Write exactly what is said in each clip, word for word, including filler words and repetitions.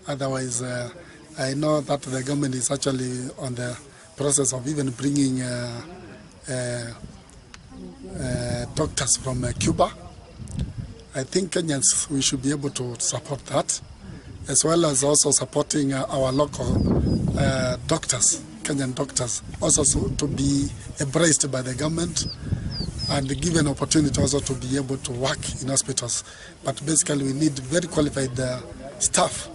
Otherwise, uh, I know that the government is actually on the process of even bringing uh, uh, uh, doctors from uh, Cuba. I think Kenyans, we should be able to support that, as well as also supporting uh, our local uh, doctors, Kenyan doctors, also so to be embraced by the government and given opportunity also to be able to work in hospitals. But basically, we need very qualified uh, staff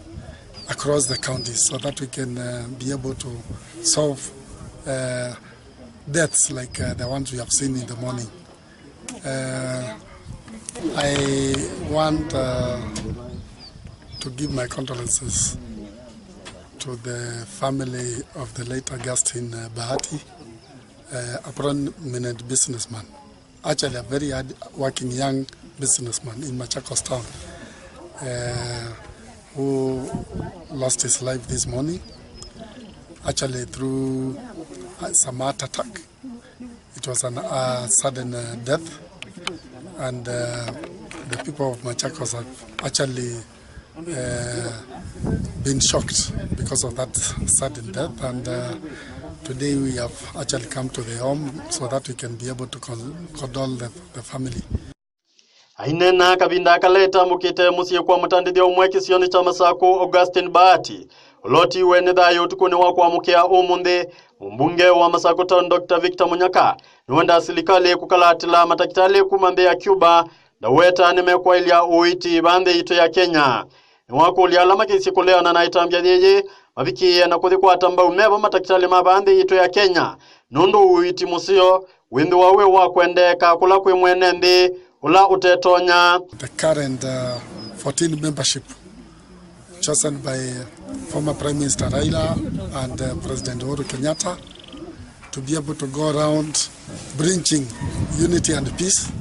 across the counties so that we can uh, be able to solve uh, deaths like uh, the ones we have seen in the morning. Uh, I want uh, to give my condolences to the family of the late Augustine uh, Bahati, uh, a prominent businessman, actually a very hard working young businessman in Machakos town, uh, who lost his life this morning, actually through uh, some heart attack. It was an uh, sudden uh, death, and uh, the people of Machakos have actually uh, been shocked because of that sudden death. And uh, today we have actually come to the home so that we can be able to con- condole the, the family. Aineena kavinda kala etambũkĩte mũsyĩ kwa mũtandĩthya ũmwe kĩsionĩ kya Masakũ, Augustine Bahati, ũla ũtiiwe nĩ thayũ ũtukũnĩ wa kũamũkĩa ũmũnthĩ, mũmbunge wa Masakũ Town Doctor Victor Munyaka nĩwendaa silikalĩ kũkalaatĩla matakĩtalĩ kuma nthĩ ya Cuba, ndaweta nĩmekwaĩlya ũiiti vaa nthĩ yitũ ya Kenya. Nĩwakũlya ala makĩsĩ kũleana na ĩtambya yĩĩ mavikĩĩe na kũthi kwata mbau meva matakĩtalĩ ma vaa nthĩ yitũ ya Kenya, nũndũ ũiiti mũseo wĩthĩwa wĩ wa kwendeeka kũla kwĩ mwene nthĩ ũla ũtetonya. The current uh, fourteen membership chosen by former Prime Minister Raila and uh, President Uhuru Kenyatta to be able to go around bringing unity and peace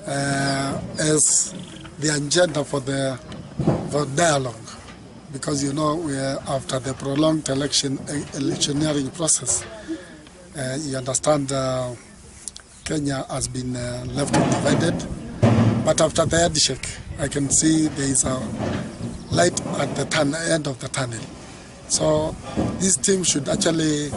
uh, as the agenda for the for dialogue, because you know we are after the prolonged election electioneering process. Uh, you understand uh, Kenya has been uh, left divided, but after the handshake, I can see there is a light at the tun- end of the tunnel. So this team should actually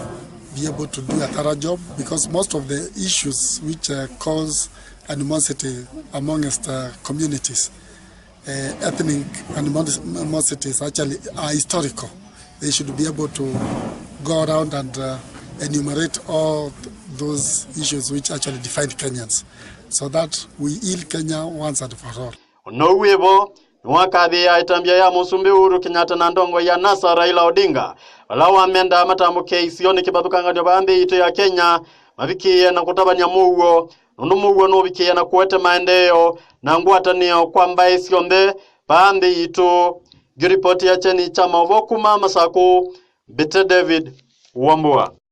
be able to do a thorough job, because most of the issues which uh, cause animosity amongst uh, communities, uh, ethnic animosities actually are historical. They should be able to go around and uh, enumerate all th- those issues which actually divide Kenyans, so that we heal Kenya once and for all. Ũnou wĩvo nĩwakathĩĩa ĩtambya ya Mũsumbĩ Uhuru Kenyatta na ndongoi ya NASA Raila Odinga, vala wamendaa matambũke isionĩ kĩvathũkangany'o vaa nthĩ yitũ ya Kenya, mavikĩĩe na kũtavany'a mũuo, nũndũ mũuo nũvikĩĩe na kũete maendeeo na ngwatanĩo kwa mbaĩ syonthe vaa nthĩ yitũ. Ngĩripoti ya kyeni kya maũvoo kuma Masakũ, mbĩte David Wambua.